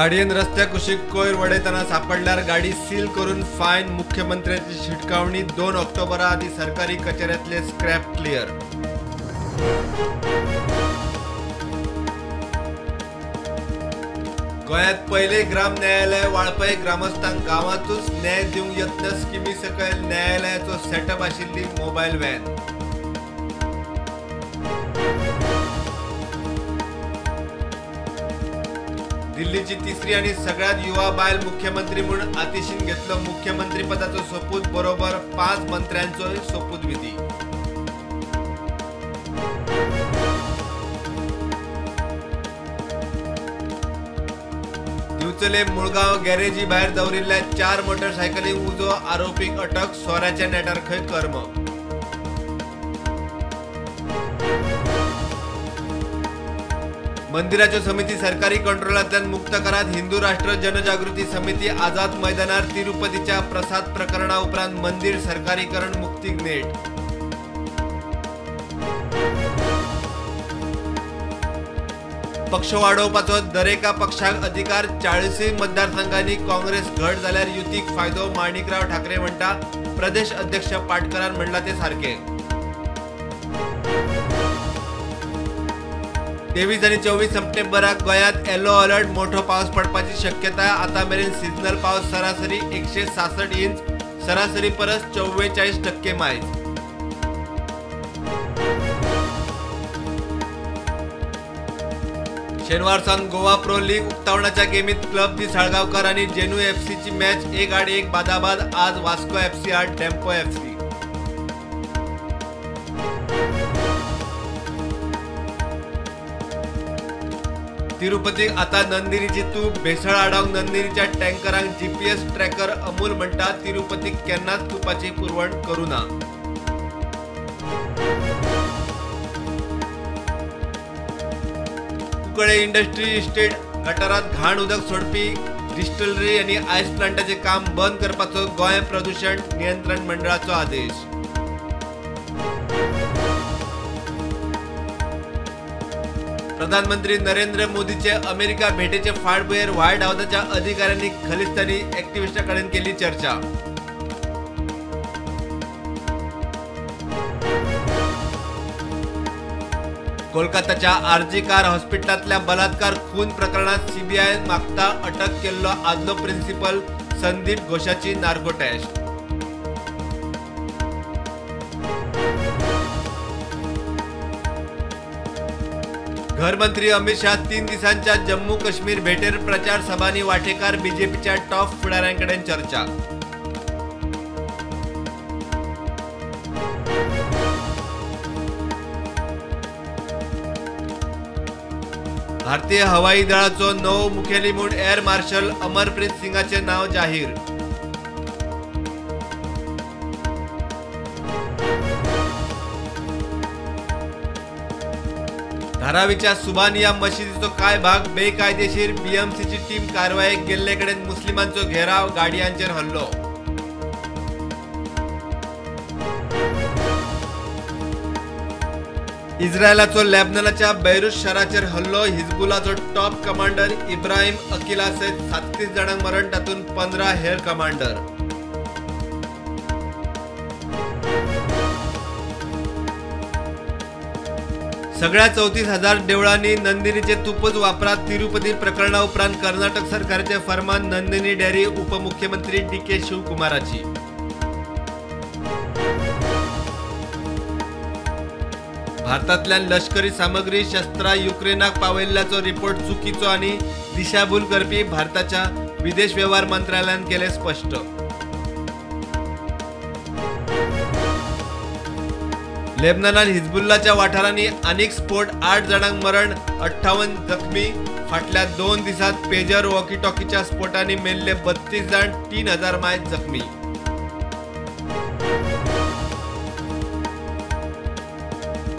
गाडयेन रस्त्या कुशीक कोयर वडयतना सापडल्यार गाडी सील करून फायन, मुख्यमंत्र्याची शिटकावणी. 2 ऑक्टोबरा आदी सरकारी कचेऱ्यांतले स्क्रॅप क्लियर. गोंयांत पयले ग्राम न्यायालय वाळपय ग्रामस्थांक गांवांतूच न्याय दिवंक यत्न, स्किमी सकयल न्यायालयाचो सेटअप आशिल्ली मोबायल व्हॅन. दिल्लीची तिसरी आणि सगळ्यात युवा बायल मुख्यमंत्री म्हूण आतिशीन घेतलो मुख्यमंत्रीपदाचो सोपूत, बरोबर 5 मंत्र्यांचोय सोपूतविधी. दिवचले मुळगांव गॅरेजी भायर दवरिल्ल्या 4 मोटरसायकलींक उजो, आरोपीक अटक, सोऱ्याच्या नेटार खंय कर्म. मंदिराच्यो समिती सरकारी कंट्रोलांतल्यान मुक्त करात, हिंदू राष्ट्र जनजागृती समिती आझाद मैदानार तिरुपतीच्या प्रसाद प्रकरणा उपरांत मंदिर सरकारीकरण मुक्तीक नेट. पक्ष वाडोवपाचो दरेका पक्षाक अधिकार, 40 मतदारसंघांनी काँग्रेस घट जाल्यार युतीक फायदो, माणिकराव ठाकरे म्हणटा. प्रदेश अध्यक्ष पाटकरान म्हणला ते सारके. 23 आणि 24 सप्टेंबराक गोंयांत येलो अलर्ट, मोठो पावस पडपाची शक्यता. आतां मेरेन सिजनल पावस सरासरी 166 इंच, सरासरी परस 44% मायज. शेनवार सावन गोवा प्रो लीग उक्तावणाच्या गेमीत क्लब दी साळगांवकर आनी जेनू एफसीची मॅच 1-1 बादाबाद. आज वास्को एफसी आड डेम्पो एफसी. तिरुपतीक आता नंदिनीची तूप, भेसळ आडावंक नंदिनीच्या टँकरांक जीपीएस ट्रॅकर, अमूल म्हणटा तिरुपतीक केन्नाच तुपाची पुरवण करूं ना. कुंकळे इंडस्ट्री इस्टेट गटारात घाण उदक सोडपी डिस्टलरी आनी आयस प्लांटाचें काम बंद करपाचो गोंय प्रदूषण नियंत्रण मंडळाचो आदेश. प्रधानमंत्री नरेंद्र मोदीचे अमेरिका भेटेचे फाटभुंयेर व्हायट हावसाच्या अधिकाऱ्यांनी खलिस्तानी एक्टिविस्टां कडेन केली चर्चा. कोलकाताच्या आरजी कार हॉस्पिटलांतल्या बलात्कार खून प्रकरणात सीबीआय मागता अटक केल्लो आदलो प्रिन्सिपल संदीप घोषाची नार्को टेस्ट. घरमंत्री अमित शाह 3 दिसांच्या जम्मू काश्मीर भेटेर प्रचार सभांनी वाटेकार, बीजेपीच्या टॉप फुडाऱ्यांकडेन चर्चा. भारतीय हवाई दळाचो नवो मुखेली म्हूण एअर मार्शल अमरप्रीत सिंगाचे नाव जाहीर. धारावीच्या सुभानिया मशिदीचो कांय भाग बेकायदेशीर, बीएमसीची टीम कारवायेक गेल्ले कडेन मुस्लिमांचो घेराव, गाडयांचेर हल्लो. इस्रायलाचो लेबननाच्या बैरूत शाराचेर हल्लो, हिजबुलाचो टॉप कमांडर इब्राहिम अकिला सयत 37 जाणांक मरण, तातूंत 15 हेर कमांडर. सगळ्या 34,000 देवळांनी नंदिनीचे तुपच वापरात, तिरुपती प्रकरणा उपरांत कर्नाटक सरकारचे फरमान, नंदिनी डेअरी उपमुख्यमंत्री डी.के. शिवकुमाराची. भारतांतल्यान लष्करी सामग्री शस्त्रां युक्रेनाक पावयल्ल्याचो रिपोर्ट चुकीचो आनी दिशाभूल करपी, भारताच्या विदेश वेव्हार मंत्रालयान केलें स्पश्ट. लेबनानात हिजबुल्लाच्या वाठारांनी आनीक स्फोट, 8 जाणांक मरण, 58 जखमी. फाटल्या 2 दिसांत पेजर वॉकी टॉकीच्या स्फोटांनी मेल्ले 32 जाण, 3,000 मायज जखमी.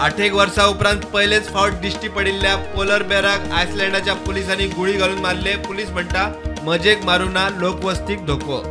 8 वर्सां उपरांत पयलेच फावट दिश्टी पडिल्ल्या पोलर बेराक आयसलँडाच्या पुलिसांनी गुळी घालून मारले. पुलीस म्हणटा मजेक मारूं ना, लोकवस्तीक धोको.